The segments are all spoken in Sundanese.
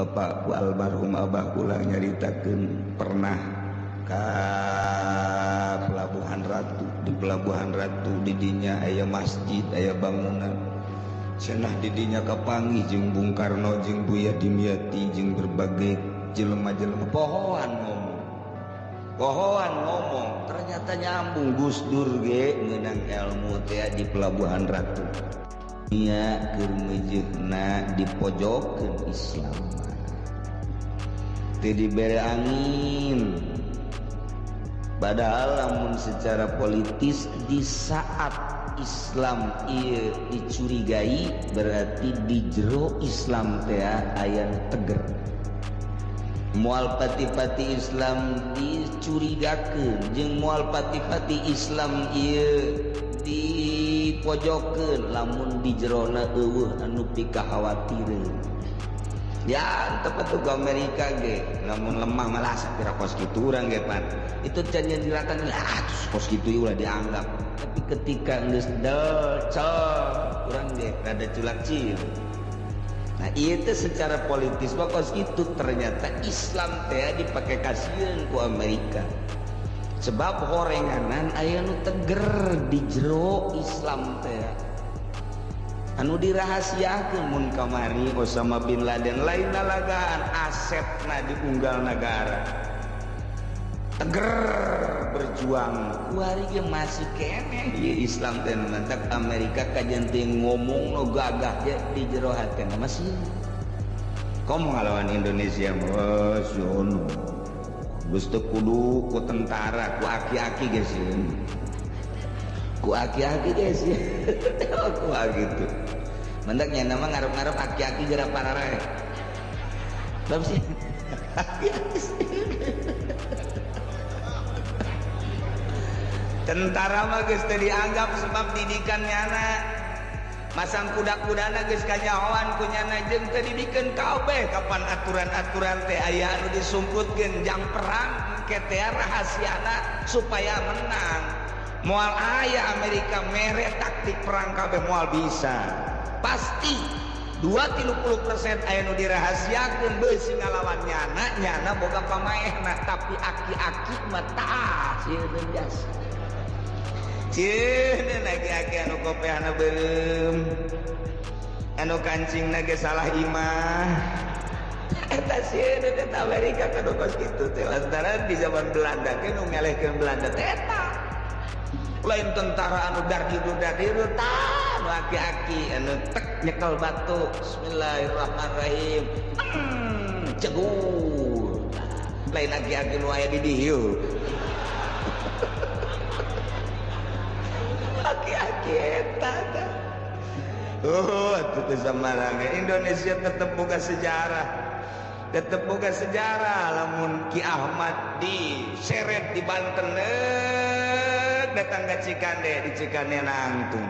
bapakku almarhum abah kula nyaritakeun pernah ka Pelabuhan Ratu. Di Pelabuhan Ratu didinya aya masjid, aya bangunan. Cenah didinya kapanggih jeung Bung Karno jeung Buya Dimyati jeung berbagai jelema-jelema pohoan ngomong. Pohoan ngomong, ternyata nyambung Gus Dur ge ngeunang ilmu teh di Pelabuhan Ratu. Nya keur meujeuhna dipojokeun Islam. Teu dibere angin. Padahal lamun secara politis di saat Islam ieu dicurigai berarti di jero Islam teh aya nu teger. Moal pati-pati Islam dicurigakeun jeung moal pati-pati Islam ieu dipojokeun lamun di jerona eueuh anu pikakhawatireun. Ya tepat tuh ke Amerika ge lamun lemah malah sapira kos kitu urang ge pan. Itu can nyadirakan lah kos kitu ulah dianggap. Tapi ketika geus del cel urang ge rada culak cil. Nah ieu teh secara politis mah kos kitu ternyata Islam teh dipake kasieun ku Amerika. Sebab horenganan aya nu teger di jero Islam teh. Anu dirahasiakeun mun kamari Osama bin Laden lain lalagaan asetna di unggal negara. Teger berjuang kuari ge masih keneh ieu Islam teh mantak Amerika kajian teh ngomong nu gagah ge di jero hatena masih. Komo ngalawan Indonesia mah sono. Geus teu kudu ku tentara ku aki-aki ge sieun. Ku aki-aki ge sieun. Ku gitu. Mantak nya nama ngarep-ngarep aki-aki geura pararae. Bab sih. Tentara mah geus teu dianggap sebab didikan nyana. Masang kuda-kudana geus kanyahoan ku nyana jeung teu dibikeun kabeh kapan aturan-aturan teh aya anu disumputkeun jang perang ke teh rahasiana supaya menang. Moal aya Amerika mere taktik perang kabeh moal bisa. Pasti 20-30% aya nu dirahasiakeun beusi ngalawan nyana, nyana boga pamaehna tapi aki-aki mah tah sieun biasa. Sieun aki-aki anu kopehana beureum. Anu kancingna ge salah imah. Eta sieun eta Amerika kanu kos kitu teh lantaran di zaman Belanda ge nu ngelehkeun Belanda teh eta. Lain tentara anu dardidu tah nu aki-aki anu tek nyekel batu bismillahirrahmanirrahim cegur lain aki-aki nu aya di dieu aki-aki eta tah. Oh atuh teh samarang Indonesia tetep boga sejarah, tetep boga sejarah lamun Ki Ahmad diseret di Banten datang ke Cikande, di Cikande nangtung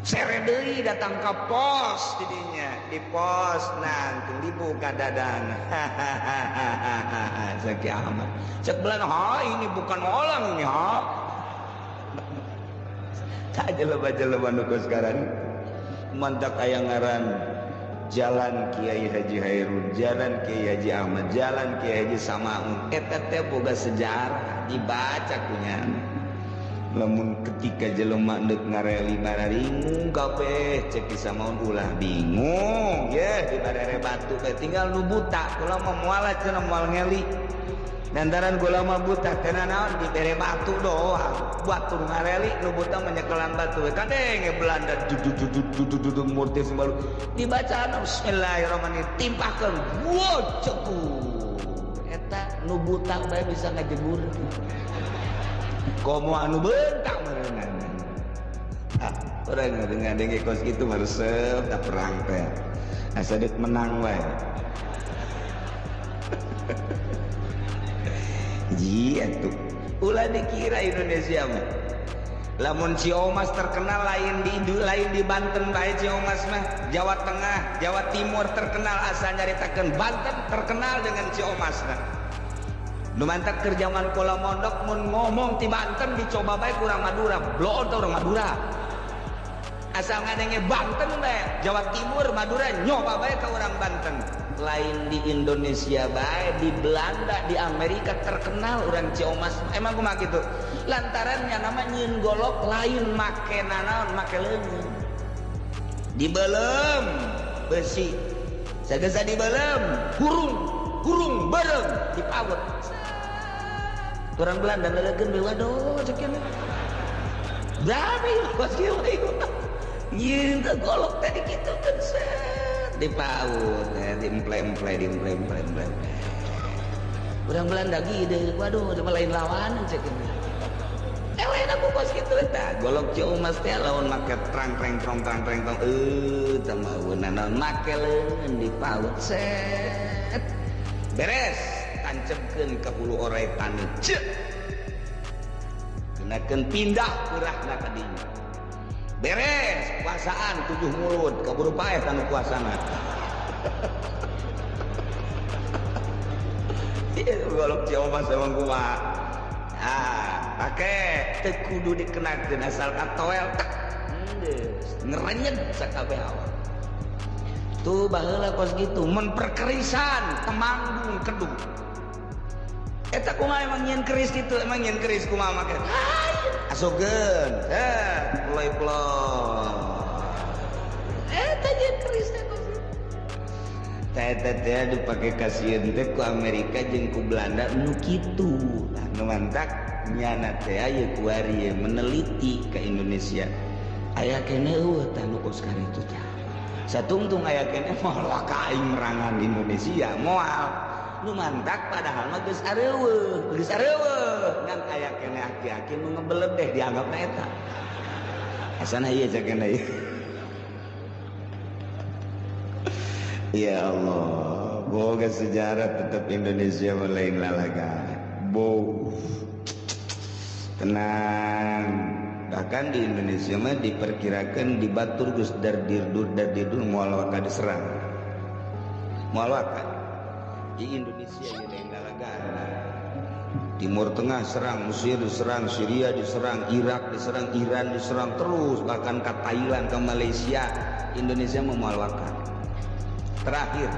seret deui datang ke pos didinya, di pos nangtung dibuka dadana. Hahaha Ki Ahmad cek belan ha ini bukan orang ini ha. Tak jelema-jelema nu sekarang mantak aya ngaran Jalan Kiai Haji Hairun, Jalan Kiai Haji Ahmad, Jalan Kiai Haji Samaun. Eta teh boga sejarah dibaca kunyana. Lamun ketika jelema deuk ngareli bararingung kabeh cek Ki Samaun ulah bingung ye di barere batu bae tinggal nu buta kula mah moal cenah moal ngeli. Lantaran kula mah buta teh naon dibere batu doang. Batu ngareli nu buta menyekelan batu kadenge Belanda dududududududud murti sembalu dibacaan bismillahirrahmanirrahim timpahkeun wo cekur eta nu buta bae bisa ngajegur komo anu bentak meureunana. Ah urang ngadenge kos kitu mah resep da perang teh asa deuk menang wae. Ji atuh ulah dikira Indonesia mah lamun Ciomas terkenal lain di Banten bae Ciomas mah Jawa Tengah, Jawa Timur terkenal asa nyaritakeun Banten terkenal dengan Ciomas mah. Nu mantak keur jaman kula mondok mun ngomong ti Banten dicoba bae ku urang Madura, bloon teh urang Madura. Asal ngadenge Banten bae, Jawa Timur, Madura nyoba bae ka urang Banten. Lain di Indonesia bae, di Belanda, di Amerika terkenal urang Ciomas. Emang kumaha kitu? Lantaran nya nama nyieun golok lain make nanaon, make leungeun. Dibelem besi. Sagesa dibelem, hurung, hurung bareng dipawet. Orang Belanda lelegeun we waduh cek ieu. Berapa ieu kos kieu ieu? Nyieun golok tadi kitu kan set dipaut, diemple-emple, diemple-emple. Orang Belanda gede, waduh cuma lain lawanan cek ini. Lain aku kos kitu eta. Golok Ciomas teh lawan make trang-treng trong trang-treng tong tambah naon make leungeun dipaut set. Beres, tancepkeun ka hulu orai taneuh. Ceuk. Kenakeun pindah peurahna ka dinya. Beres, puasaan 7 mulut, kaburu paeh tanu puasana. Ieu golok Ciomas emang kumaha. Ah, pake teu kudu dikenakeun asal katoel tek. Geus ngerenyeg sakabeh awak. Tuh baheula kos kitu mun perkerisan temanggung kedu. Eta kumaha emang nyieun keris kitu, emang nyieun keris kumaha make? Asupkeun, set, ploy-ploy. Eta nyieun keris teh kos kitu. Teh teh dipake kasieun teh ku Amerika jeung ku Belanda nu kitu. Nah, nu mantak nyana teh aya kuari meneliti ke Indonesia. Aya keneh eueuh tah nu kos kitu tah. Satungtung aya keneh moal ka aing merangan Indonesia moal. Nu mantak padahal mah geus areuweuh, geus areuweuh. Ngan aya keneh aki-aki nu ngebeledeh dianggapna eta. Asana ieu cakena ieu. Ya Allah, boga sejarah tetap Indonesia lain lalaga. Bo. Tenang. Bahkan di Indonesia mah diperkirakan di batur geus dardirdur dardirdur moal waka diserang. Moal waka. Di Indonesia ieu lain lalaga. Timur Tengah serang, Mesir diserang, Syria diserang, Irak diserang, Iran diserang terus, bahkan ke Thailand, ke Malaysia. Indonesia mah moal waka. Terakhir.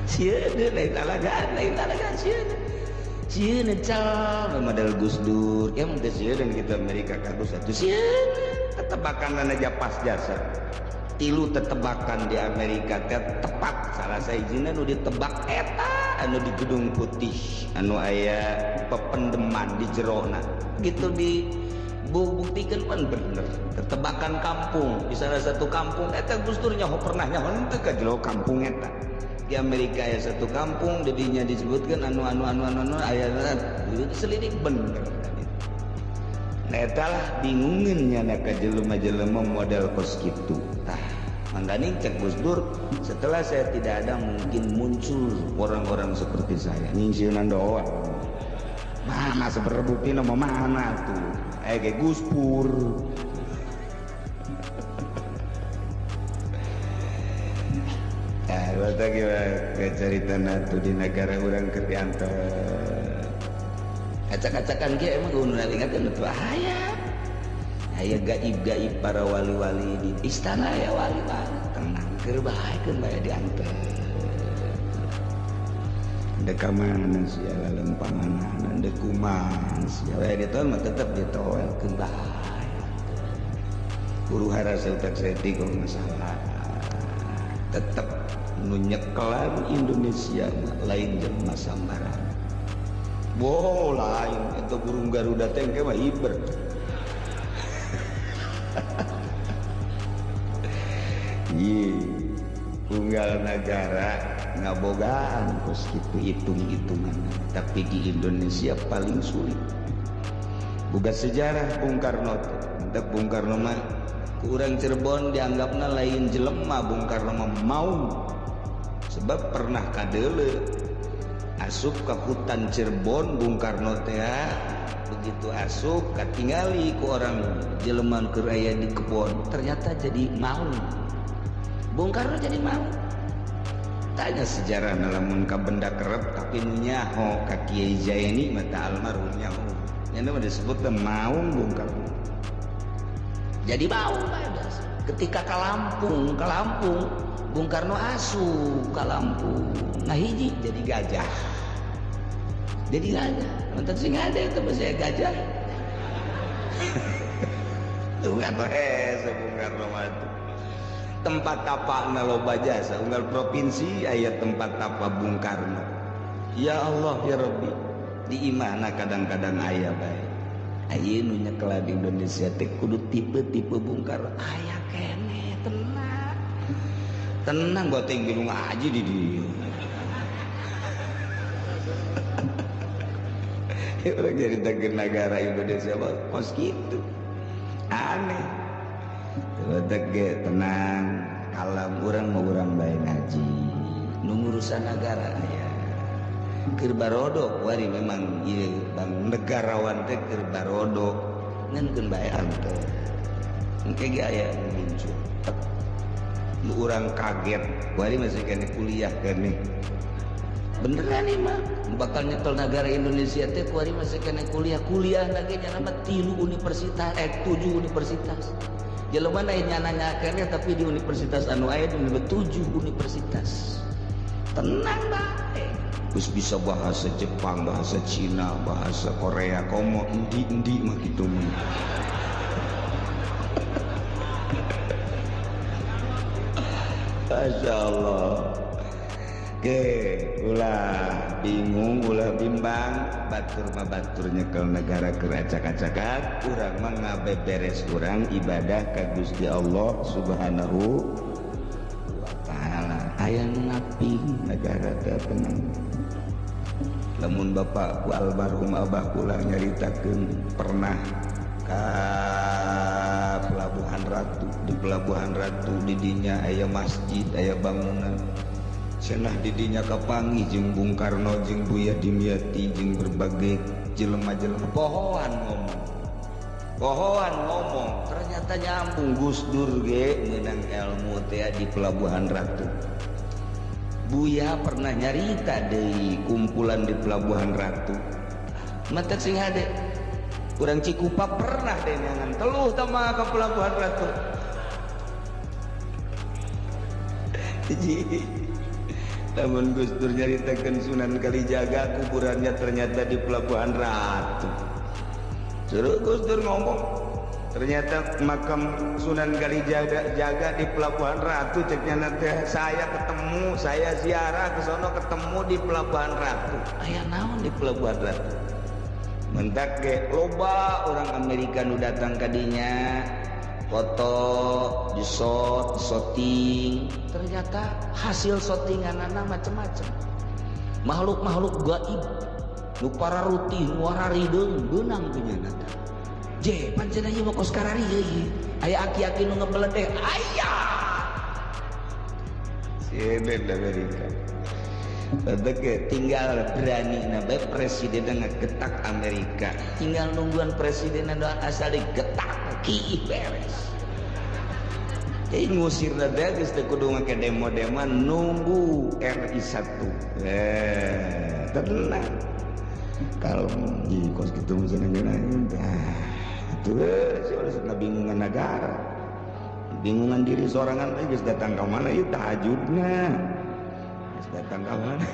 Sieun lain lalagaan, lain lalagaan sieun. Sieun cal model Gus Dur. Ya mun teu sieun kita Amerika ka Gus atuh sieun. Tetebakan aja pas jasa. Tilu tetebakan di Amerika teh tepat salah sahijina nu ditebak eta anu di Gedung Putih anu aya pependeman di jerona. Gitu di buktikan pan bener. Tetebakan kampung di salah satu kampung eta Gus Dur nyaho pernah nyaho henteu ka jero kampung eta. Di Amerika aya satu kampung dedinya disebutkan anu anu anu anu anu aya diselidik bener. Nah eta lah bingungeun nya ka jelema-jelema model kos kitu. Tah mangkaning cek Gus Dur setelah saya tidak ada mungkin muncul orang-orang seperti saya. Nyingsieunan doa. Mana seberbukti nama mana tuh? Kayak Gus Pur. Cerita tuh di negara orang kerjaan acak-acakan kia emang gue nuna ingatkan itu aya aya gaib-gaib para wali-wali di istana ya wali-wali tenang kerbaik kan bae diantar deka mana sia lalempangan dekuman sia bae ditol mah tetep ditoelkeun bae huru hara sautak saeutik masalah tetep nu nyekelan Indonesia lain jelema sambarangan. Wow, lain itu burung Garuda teh engke mah hiber. Ieu unggal nagara ngabogaan kos kitu hitung-hitungan, tapi di Indonesia paling sulit. Boga sejarah Bung Karno teh. Mantap Bung Karno mah ku urang Cirebon dianggapna lain jelema Bung Karno mah maung. Sebab pernah kadeule asup ke hutan Cirebon Bung Karno teh begitu asup katingali ku orang jelema keur aya di kebon ternyata jadi maung. Bung Karno jadi maung. Tanya sejarah lamun ka benda kerep tapi nu nyaho ka Kiai Zaini mata almarhum nyaho. Nya mah disebut teh maung Bung Karno. Jadi maung bae biasa. Ketika ka Lampung, ka Lampung Bung Karno asup ka Lampung. Nah hiji jadi gajah. Jadi gajah. Nonton sing ada itu saya gajah. Tuh atau hese Bung Karno mah. Tempat tapakna loba jasa unggal provinsi aya tempat tapa Bung Karno. Ya Allah ya Rabbi, di imahna kadang-kadang aya bae. Ayeuna nu nyekelan Indonesia teh kudu tipe-tipe Bung Karno. Aya keneh tenang. Tenang goteng bingung ngaji di dieu. Orang jadi negara Indonesia kos gitu. Aneh. Terus tenang, kalem urang mau urang bae ngaji. Nu ngurusan negara ya. Keur barodo wari memang ieu bang negarawan teh keur barodo ngan keun bae anteu. Engke ge aya muncul. Nu urang kaget, wari masih keneh kuliah keneh. Beneran nih mah bakal nyetel negara Indonesia teh kuari masih kena kuliah kuliah lagi nyana mah 3 universitas 7 universitas jelema na nyana nyakernya tapi di universitas anu aya di 7 universitas tenang bae geus bisa bahasa Jepang, bahasa Cina, bahasa Korea komo endi-endi mah kitu mah. Masya Allah. Oke, ulah bingung, ulah bimbang, batur mah batur nyekel negara keur acak-acakan, urang mah ngabeberes urang ibadah ka Gusti Allah Subhanahu wa taala. Aya nu ngaping negara teh tenang. Lamun bapak ku almarhum abah kula nyaritakeun pernah ka Pelabuhan Ratu, di Pelabuhan Ratu di dinya aya masjid, aya bangunan. Cenah didinya kapanggih jeung Bung Karno jeung Buya Dimyati jeung berbagai jelema-jelema pohoan ngomong. Pohoan ngomong ternyata nyambung Gus Dur ge meunang ilmu teh di Pelabuhan Ratu. Buya pernah nyarita deui kumpulan di Pelabuhan Ratu. Matak sing hade. Urang Cikupa pernah deh nyangan teluh tah mah ka Pelabuhan Ratu. Namun Gus Dur nyaritakeun Sunan Kalijaga kuburannya ternyata di Pelabuhan Ratu. Suruh Gus Dur ngomong, ternyata makam Sunan Kalijaga jaga di Pelabuhan Ratu. Ceknya nanti saya ketemu, saya ziarah ke sono ketemu di Pelabuhan Ratu. Aya naon di Pelabuhan Ratu? Mentak ge loba orang Amerika nu datang ka dinya. Foto, disot, shooting, ternyata hasil shootinganana macem-macem. Makhluk-makhluk gaib, nu pararutih, nu wararideung, beunang punya nata. Je, pancen ieu mah kos karari ieu. Aya aki-aki nu ngebeledeh, aya. Sieun Amerika. Badak tinggal berani na bae presiden ngegetak Amerika. Tinggal nungguan presiden doang asal digetak ki beres. Jadi ngusir teh geus teu kudu make demo-demo nunggu RI 1. Tenang. Kalau di kos kitu misalnya itu sih bingungan negara. Bingungan diri sorangan teh geus datang ka mana ieu tahajudna. Geus datang ka mana?